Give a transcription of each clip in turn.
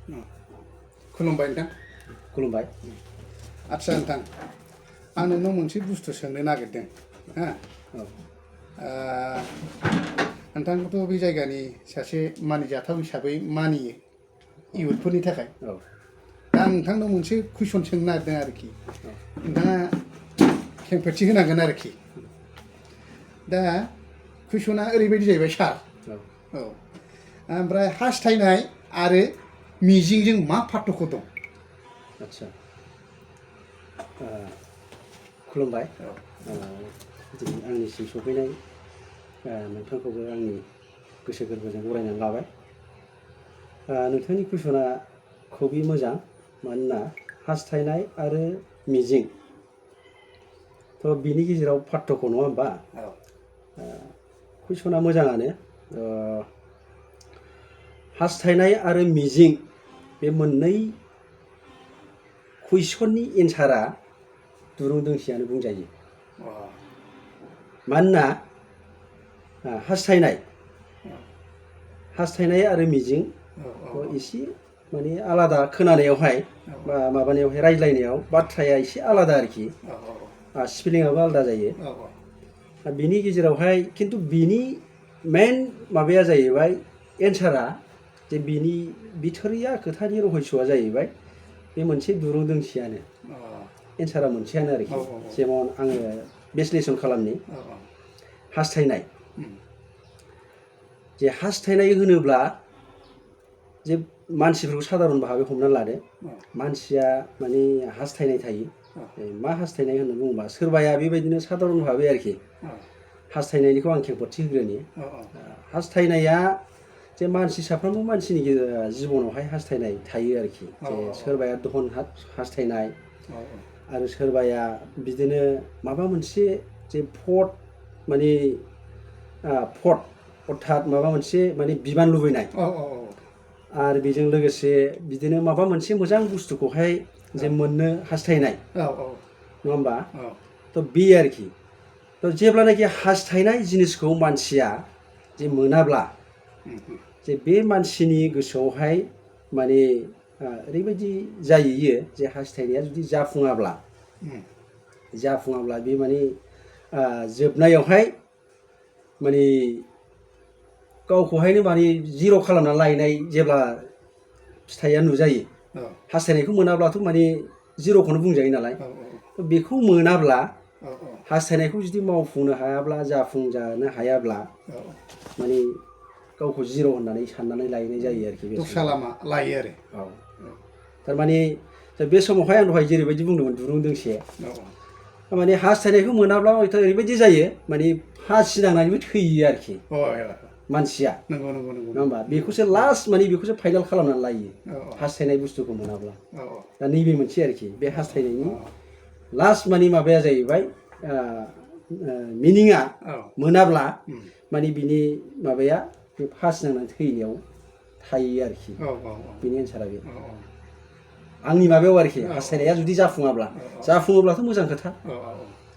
खुलुमबाय नोंथां। खुलुमबाय। आदसा नोंथां, आं नोंनाव मोनसे बुस्थु सोंनो नागिरदों। हा नोंथांखौथ' बे जायगानि सासे मानिजाथाव हिसाबै मानियो इयुथफोरनि थाखाय। दा आं नोंथांनाव मोनसे कुइसन सोंनो नागिरदों आरोखि। नोंथाङा खेंफोरथि होनांगोन आरोखि। दा कुइसना ओरैबायदि जाहैबाय सार। औ ओमफ्राय हास्थायनाय आरो मिजिंजों मा पार्थक्य दं? आच्छा, खुलुमबाय। दिनै आंनिसिम सफैनाय नोंथांखौबो आंनि गोसो गोरबोजों बरायनानै लाबाय। नोंथांनि कुइसना खुबै मोजां, मानोना हास्थायनाय आरो मिजिं थ' बिनि गेजेराव पार्थक्य नङा होमबा? कुइसना मोजाङानो। हास्थायनाय आरो मिजिं बे मोननै कुइसननि एन्सारा दुरुं दोंसेयानो बुंजायो। मानोना हास्थायनाय आरो मिजिं एसे माने आलादा खोनानायावहाय बा माबानायावहाय रायज्लायनायाव बाथ्राया एसे आलादा आरोखि। स्पेलिंआबो आलादा जायो। बिनि गेजेरावहाय खिन्थु बिनि मेन माबाया जाहैबाय एन्सारा, जे बिनि बिथोरिया खोथानि रहस्यआ जाहैबाय बे मोनसे दुरुं दोंसेयानो, एन्सारा मोनसेयानो आरोखि। जेमन आङो बिश्लेषण खालामनि। हास्थायनाय, जे हास्थायनाय होनोब्ला जे मानसिफोरखौ साधारन भाबै हमनानै लादो। मानसिया माने हास्थायनाय थायो। मा हास्थायनाय होनना बुङोबा सोरबाया बेबायदिनो साधारन भाबै आरोखि। हास्थायनायनिखौ आं खेंफोरथि होग्रोनि। हास्थायनाया जे मानसि साफ्रोमबो मानसिनि जिबनावहाय हास्थायनाय थायो आरोखि। जे सोरबाया धन हास्थायनाय, आरो सोरबाया बिदिनो माबा मोनसे जे फट माने फट अर्थात माबा मोनसे माने बिबान लुबैनाय, आरो बेजों लोगोसे बिदिनो माबा मोनसे मोजां बुस्थुखौहाय जे मोननो हास्थायनाय, नङा होमबा? थ' बे आरोखि। थ' जेब्लानाखि हास्थायनाय जिनिसखौ मानसिया जे मोनाब्ला, जे बे मानसिनि गोसोआवहाय माने ओरैबायदि जाहैयो जे हास्थायनाया जुदि जाफुङाब्ला बे माने जोबनायावहाय माने गावखौहायनो माने जिर' खालामना लायनाय जेब्ला फिथाइया नुजायो। हास्थायनायखौ मोनाब्लाथ' माने जिर'खौनो बुंजायो नालाय। बेखौ मोनाब्ला, हास्थायनायखौ जुदि मावफुंनो हायाब्ला, जाफुंजानो हायाब्ला, माने गावखौ जिर' होननानै साननानै लायनाय जायो आरोखि। दस्रा लामा लायो आरो। थारमाने बे समावहाय आं दहाय जेरैबायदि बुंदोंमोन दुरुं दोंसे, माने हास्थायनायखौ मोनाब्ला हयथ' ओरैबायदि जायो माने फासि नांनानैबो थैयो आरोखि मानसिया, नङा होमबा? बेखौसो लास्ट माने बेखौसो फाइनाल खालामनानै लायो, हास्थायनाय बुस्थुखौ मोनाब्ला। दा नैबे मोनसे आरोखि बे हास्थायनायनि लास्ट माने माबाया जाहैबाय मिनिङा मोनाब्ला माने बिनि माबाया बे फासि नांनानै थैनायाव थायो आरोखि। बिनि एन्सारा बे आंनि माबायाव आरोखि। हास्थायनाया जुदि जाफुङोब्लाथ' मोजां खोथा।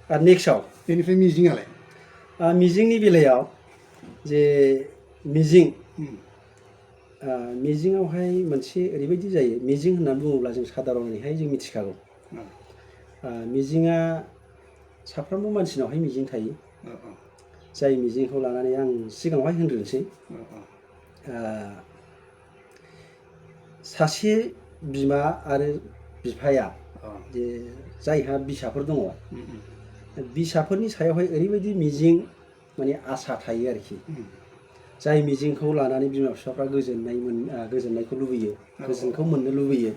आरो नेक्स्टआव बेनिफ्राय मिजिङालाय? मिजिंनि बेलायाव जे मिजिङावहाय मोनसे ओरैबायदि जायो। मिजिं होननानै बुङोब्ला जों साधारनैहाय जों मिथिखागौ। मिजिङा साफ्रोमबो मानसिनावहाय मिजिं थायो। जाय मिजिंखौ लानानै आं सिगाङावहाय होनग्रोनोसै। सासे बिमा आरो बिफाया जे जायहा बिसाफोर दङ, बिसाफोरनि सायावहाय ओरैबायदि मिजिं माने आसा थायो आरोखि। जाय मिजिंखौ लानानै बिमा बिफाफ्रा गोजोननायखौ लुबैयो, गोजोनखौ मोननो लुबैयो।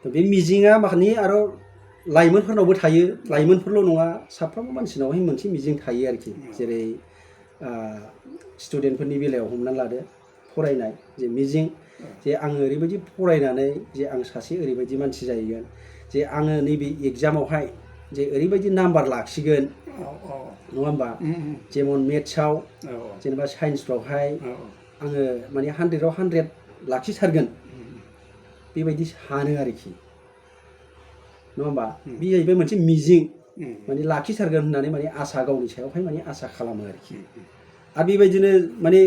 बे मिजिङा माने आरो लाइमोनफोरनावबो थायो। लाइमोनफोरल' नङा, साफ्रोमबो मानसिनावहाय मोनसे मिजिं थायो आरोखि। जेरै स्टुडेन्टफोरनि बेलायाव हमनानै लादो, फरायनाय जे मिजिं, जे आङो ओरैबायदि फरायनानै जे आं सासे ओरैबायदि मानसि जाहैगोन, जे आङो नैबे एग्जामावहाय जे ओरैबायदि नाम्बार लाखिगोन, नङा होमबा? जेमन मेथ्सआव जेनेबा साइन्सफ्रावहाय आङो माने 100आव 100 लाखिथारगोन, बेबायदि सानो आरोखि, नङा होमबा? बे जाहैबाय मोनसे मिजिं, माने लाखिथारगोन होननानै माने आसा, गावनि सायावहाय माने आसा खालामो आरोखि। आरो बेबायदिनो माने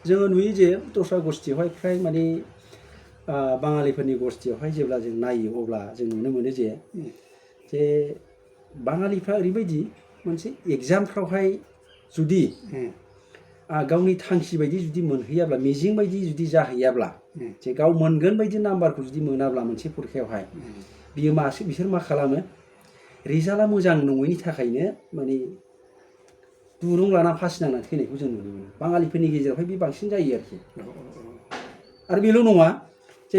जोङो नुयो जे दस्रा गस्थियावहाय फ्राय माने बाङालिफोरनि गस्थियावहाय जेब्ला जों नायो अब्ला जों नुनो मोनो जे बाङालिफ्रा ओरैबायदि मोनसे एग्जामफ्रावहाय जुदि गावनि थांखि बायदि जुदि मोनहैयाब्ला मिजिं बायदि जुदि जाहैयाब्ला जे गाव मोनगोन बायदि नाम्बारखौ जुदि मोनाब्ला मोनसे फरिखायावहाय बिसोर मा खालामो रिजाल्टआ मोजां नङैनि थाखायनो माने दुरुं लाना फासि नांनानै थैनायखौ जों नुनो मोनो बाङालिफोरनि गेजेरावहाय बे बांसिन जायो आरोखि आरो बेल' नङा जे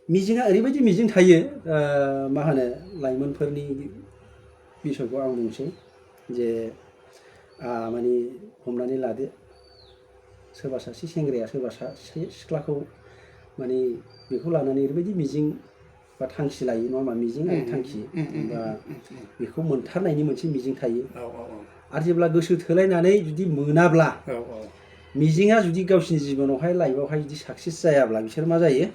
मिजिङा ओरैबायदि मिजिं थायो मा होनो लाइमोनफोरनि बिसयखौ आं बुंसै जे माने हमनानै लादो सोरबा सासे सेंग्राया सोरबा सासे सिख्लाखौ माने बेखौ लानानै ओरैबायदि मिजिं बा थांखि लायो नङा होमबा मिजिं आरो थांखि बा बेखौ मोनथारनायनि मोनसे मिजिं थायो आरो जेब्ला गोसो थोलायनानै जुदि मोनाब्ला मिजिङा जुदि गावसिनि जिबनावहाय लाइफआवहाय जुदि साक्सेस जायाब्ला बिसोर मा जायो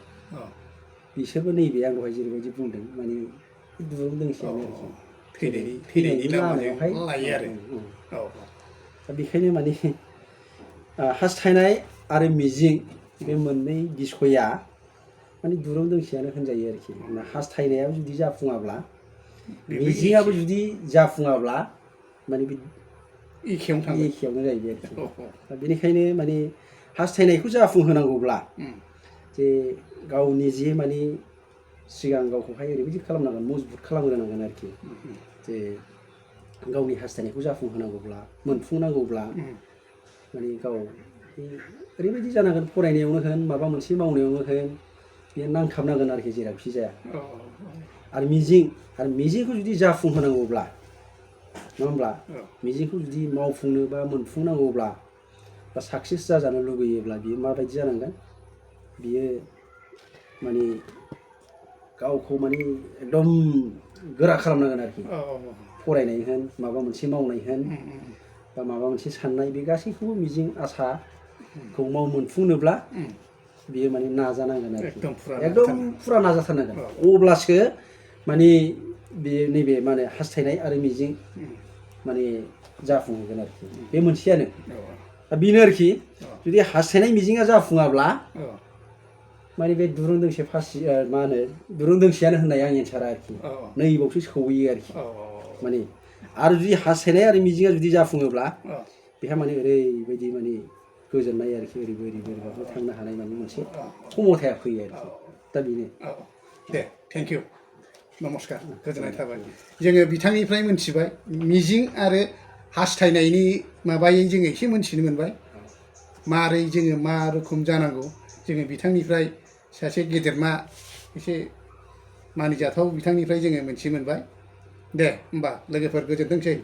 बिसोरबो नैबे आं दहाय जेरैबायदि बुंदों माने दुरुं दोंसेयानो थैनायनि लामायावहाय लायो आरो दा बेखायनो माने हास्थायनाय आरो मिजिं बे मोननै बिसया माने दुरुं दोंसेयानो होनजायो आरोखि हास्थायनायाबो जुदि जाफुङाब्ला मिजिङाबो जुदि जाफुङाब्ला माने बे एखेयावनो जाहैबाय आरोखि दा बेनिखायनो माने हास्थायनायखौ जाफुंहोनांगौब्ला जे गाव निजे माने सिगां गावखौहाय ओरैबायदि खालामनांगोन मजबुत खालामग्रोनांगोन आरोखि जे गावनि हास्थायनायखौ जाफुंहोनांगौब्ला मोनफुंनांगौब्ला माने गाव ओरैबायदि जानांगोन फरायनायावनो होन माबा मोनसे मावनायावनो होन बे नांथाबनांगोन आरोखि जेरावखि जाया आरो मिजिंखौ जुदि जाफुंहोनांगौब्ला नङा होमब्ला मिजिंखौ जुदि मावफुंनो बा मोनफुंनांगौब्ला बा साक्सेस जाजानो लुगैयोब्ला बियो माबायदि जानांगोन बियो माने गावखौ माने एकदम गोरा खालामनांगोन आरोखि फरायनाय होन माबा मोनसे मावनाय होन बा माबा मोनसे साननाय बे गासैखौबो मिजिं आसाखौ मोनफुंनोब्ला बियो माने नाजानांगोन आरोखि एकदम फुरा नाजाथारनांगोन अब्लासो माने बे नैबे माने हास्थायनाय आरो मिजिं माने जाफुंहैगोन आरोखि बे मोनसेयानो दा बेनो आरोखि जुदि हास्थायनाय मिजिङा जाफुङाब्ला माने बे दुरुं दोंसे फासि मा होनो दुरुं दोंसेयानो होननाय आं एन्सारा आरोखि नैबावसो सौहैयो आरोखि माने आरो जुदि हास्थायनाय आरो मिजिङा जुदि जाफुङोब्ला बेहा माने ओरैबायदि माने गोजोननाय आरोखि ओरैबाबो थांनो हानाय माने मोनसे खमथाया फैयो आरोखि दा बेनो दे थेंक इउ नमस्कार गोजोननाय थाबाय जोङो बिथांनिफ्राय मोनथिबाय मिजिं आरो हास्थायनायनि माबायै जोङो एसे मोनथिनो मोनबाय मारै जोङो मा रोखोम जानांगौ जोङो बिथांनिफ्राय सासे गेदेरमा एसे मानिजाथाव बिथांनिफ्राय जोङो मोनथि मोनबाय दे होमबा लोगोफोर गोजोनथोंसै